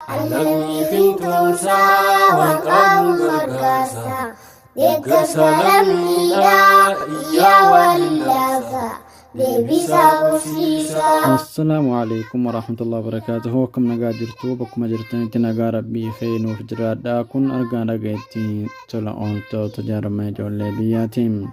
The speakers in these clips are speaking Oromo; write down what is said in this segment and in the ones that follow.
Lammii fintoomsaa waan qabu gargaarsa. Deeggarsa lammiidhaa iyyaa waliin laabsa. Deebisaa qubsiisaa. Assalaamu alaikum warahmatullahi wabarakatuhu. Akkam nagaa jirtu? Bakkuma jirtanitti nagaa rabbii nuuf jiraadha. Kun argaa dhagayetti tola ooltoota jaarmaa ijoollee biyyaatiin.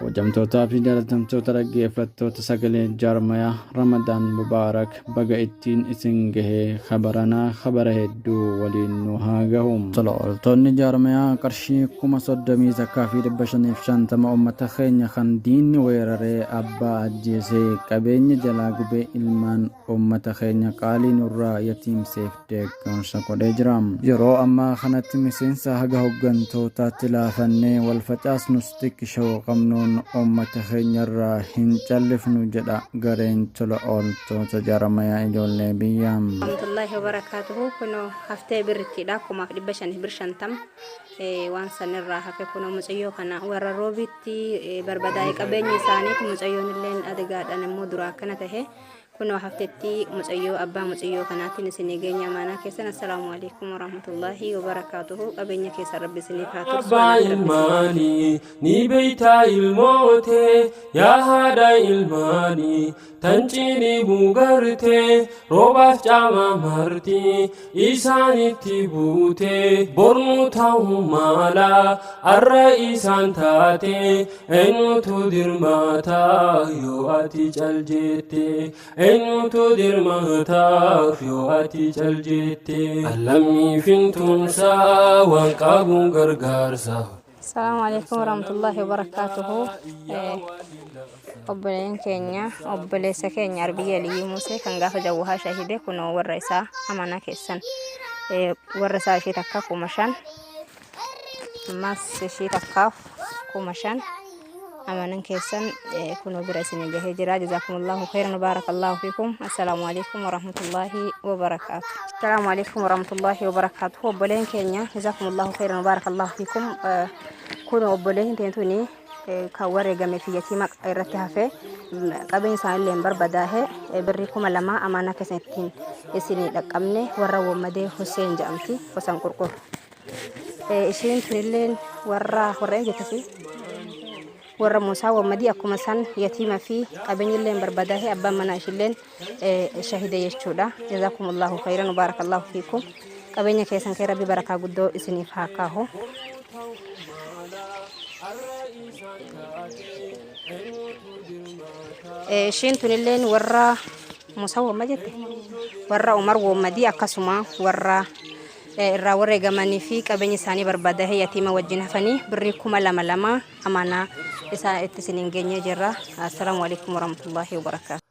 Kabajamtootaa fi jaalatamtoota dhaggeeffattoota sagalee jaarmayaa, Ramadaan Mubaarak, baga ittiin isin gahee. Kabaranaa kabara hedduu waliin nu haa gahu. Tola ooltonni jaarmayaa qarshii 31,550 uummata keenya kan diinni weeraree abbaa ajjeesee qabeenya jalaa gubee ilmaan uummata keenya qaalii nurraa yatiimseef deeggarsa godhee jira. Yeroo ammaa kanatti miseensa haga hoggantootaatti laafannee wal facaasnus xiqqishoo qabnuun uummata keenyarraa hin callifnu jedha gareen tola ooltoota jaarmayaa ijoollee biyyaa. Warahmatullahi wabarakatuhu. Kunoo haftee birrittiidha, 5,500 bir 50 waan sanirraa hafe. Kunoo mucayyoo kana warra roobiitti barbadaa'e qabeenyi isaaniitu, mucayyoon illeen adigaadhaan immoo dura akkana tahe. Kunoo haftetti mucayyoo abbaa mucayyoo kanaatiin isinii geenya amaanaa keessan. Assalaamu alaikum warahmatullahi wabarakatuhu. Qabeenya keessan rabbi isiniif haa tursu. Abbaa Anaaf rabbi isin ilmaanii ni beeytaa ilmootee, yaa haadha ilmaanii tan cinii bugartee roobaaf caama marti isaanitti buutee, bornu ta'uu maala arra isaan taate, eenyutu dirmaataaf yoo ati cal jette? Eenyutu dirmaataaf yoo ati cal jette? Allammii fintuunsaa waan qabuun gargaarsa. Assalamu alaikum warahmatullahi wabarakatuhu. Obboleen keenya, obboleessa keenya Arbiyya Aliyyii Musee kan gaafa jawwahaa shahide, kunoo warra isaa amanaa keessan, warra isaa ishee takka 5,000, ammas ishee takkaaf 5,000 amanan keessan kunoo bira isinii gahee jira. Jazaakumullahu khairan, baarakallahu fiikum. Assalaamu alaikum warahmatullahi wabarakaatu. Assalaamu alaikum warahmatullahi wabarakaatu. Obboleen keenya, jazaakumullahu khairan, baarakallahu fiikum. Kunoo obboleen teentuni kan wareegame fi yatiima irratti hafe, qabeenya isaanillee hin barbadaahe, birrii 2,000 amaanaa keessan ittiin isinii dhaqqabne. Warra Wammadee Hussein jedhamti, Hosan Qurqur. Isheen tunilleen warra eenyu jettasi? Warra Musaa Wammadii, akkuma san yatiima fi qabeenyillee hin barbadaahe, abbaan manaa ishilleen shahide jechuudha. Jazaakumullahu khairan, baarakallahu fiikum. Qabeenya keessan kee rabbi barakaa guddoo isiniif haa kaahu. Isheen tunilleen warra Musaa Wamma jette, warra Umar Wammadii, akkasuma warra irraa wareegamanii fi qabeenya isaanii barbadaa'ee yatiima wajjin hafanii birrii 2,000 amaanaa isaa itti isiniin geenyee jirra. Assalaamu alaikum warahmatullahi wabarakaatu.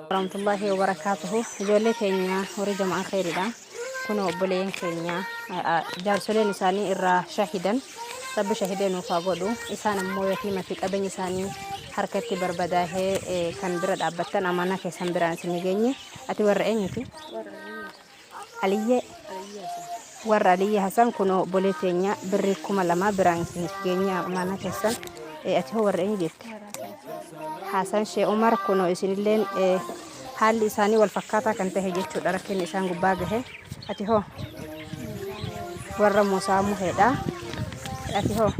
Warahmatullahi wabarakaatuhu. Ijoollee keenya horii jamaa khairidha. Kunoo obboleeyyan keenya jaarsoleen isaanii irraa shahidan, rabbi shahidee nuuf haa godhu. Isaan ammoo yatiima fi qabeenya isaanii harkatti barbadaahee kan bira dhaabbattan amaanaa keessan biraan isinii geenye. Ati warra eenyuti? Aliyyee, warra Aliyyee Hasan, kunoo obbolee teenya birrii 2,000 biraan isiniif geenye amaanaa keessan. Ati hoo warra eenyu jette? Hasan Shee Umar. Kunoo isinilleen haalli isaanii wal fakkaataa kan tahe jechuudha, rakkinni isaan gubbaa gahe. Ati hoo? Warra Musaa Muheedha. Ati hoo?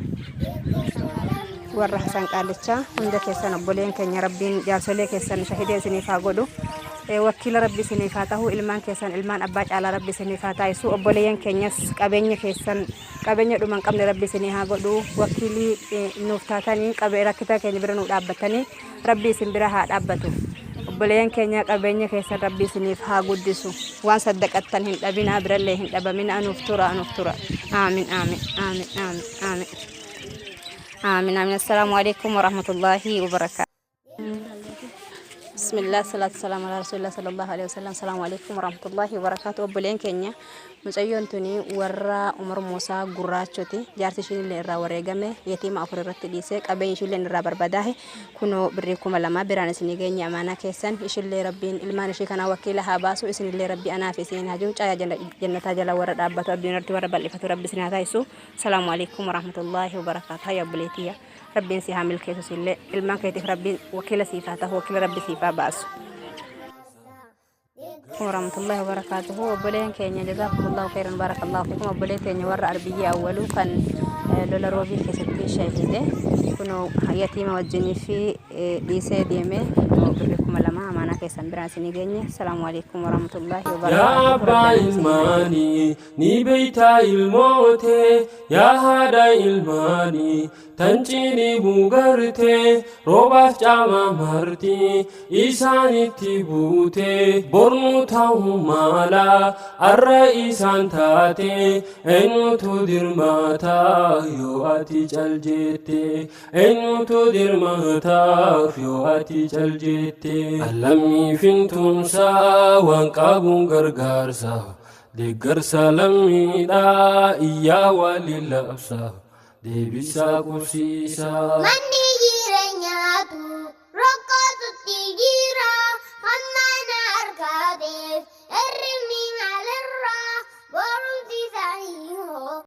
Warra Hasan Qaalichaa. Hunda keessan obboleen keenya, rabbiin jaarsolee keessan shahidee isiniif haa godhu. Wakiila rabbi isiniif haa tahu. Ilmaan keessan ilmaan abbaa caalaa rabbi isiniif haa taasisu. Obboleeyyan keenyas qabeenya keessan qabeenya dhuma hin qabne rabbi isinii haa godhu. Wakiilii nuuf taatanii qabe rakkitaa keenya bira nuuf dhaabbatanii rabbi isin bira haa dhaabbatu. Obboleeyyan keenya, qabeenya keessan rabbi isiniif haa guddisu. Waan saddaqattan hin dhabinaa, birallee hin dhabaminaa. Nuuf tura, nuuf tura. Aamin, aamin, aamin, aamin, aamin, aamin, aamin. Assalaamu alaikum warahmatullaahi wabarakaatu. Bismillah, salaatu salaam ala rasulillah sallallahu alaihi wasallam. Salaamu alaikum warahmatullahi wabarakatuh. Obboleen keenya, mucayyoon tuni warra Umar Muusaa Gurraachoti. Jaarsi ishiin illee irraa wareegame, yatiima afur irratti dhiise, qabeenya ishiillee irraa barbadaahe. Kunoo birrii 2,000 biraan isinii geenye amaanaa keessan. Ishillee rabbiin ilmaan ishii kanaa wakiila haa baasu. Isinillee rabbi anaa fi isiniin haa jiru. Caayaa jannataa jala warra dhaabbatu, addunyaatti warra bal'ifatu rabbi isin haa taasisu. Salaamu alaikum warahmatullahi wabarakatuh. Hayya obboleetiyya. Rabbiin si haa milkeessu, sillee ilmaan keetiif rabbiin wakiila siif haa ta'u, wakiila rabbi siif haa baasu. alaikum warahmatullahi wabarakatuhu. Obboleen keenya, jazakumullahu khairan, barakallahu fikum. Obbolee keenya warra Arbiyyee Awwaluu kan lola Roobii keessatti shahide, kunoo yatiima wajjinii fi dhiisee deeme, kunoo birri 2000 amaanaa keessan biraan isinii geenye. Assalaamu alaikum warahmatullahi Yaa wabarakatuhu. abbaa Rabbaan isin haa eegu. ilmaanii ni beeytaa ilmootee, yaa haadha ilmaanii tan cinii bugartee, roobaaf caama marti isaanitti buute, bornu ta'uu mala arra isaan taate, eenyutu dirmaataaf yoo ati cal jette? Eenyutu dirmaataaf yoo ati cal jette? Allammii fintumsaa waan qabuun gargaarsa, deeggarsa lammiidhaa iyyaa waliin labsa, deebisaa qubsiisaa. Manni jireenyaatu rakkootutti jira, hamma na argateef hirribni.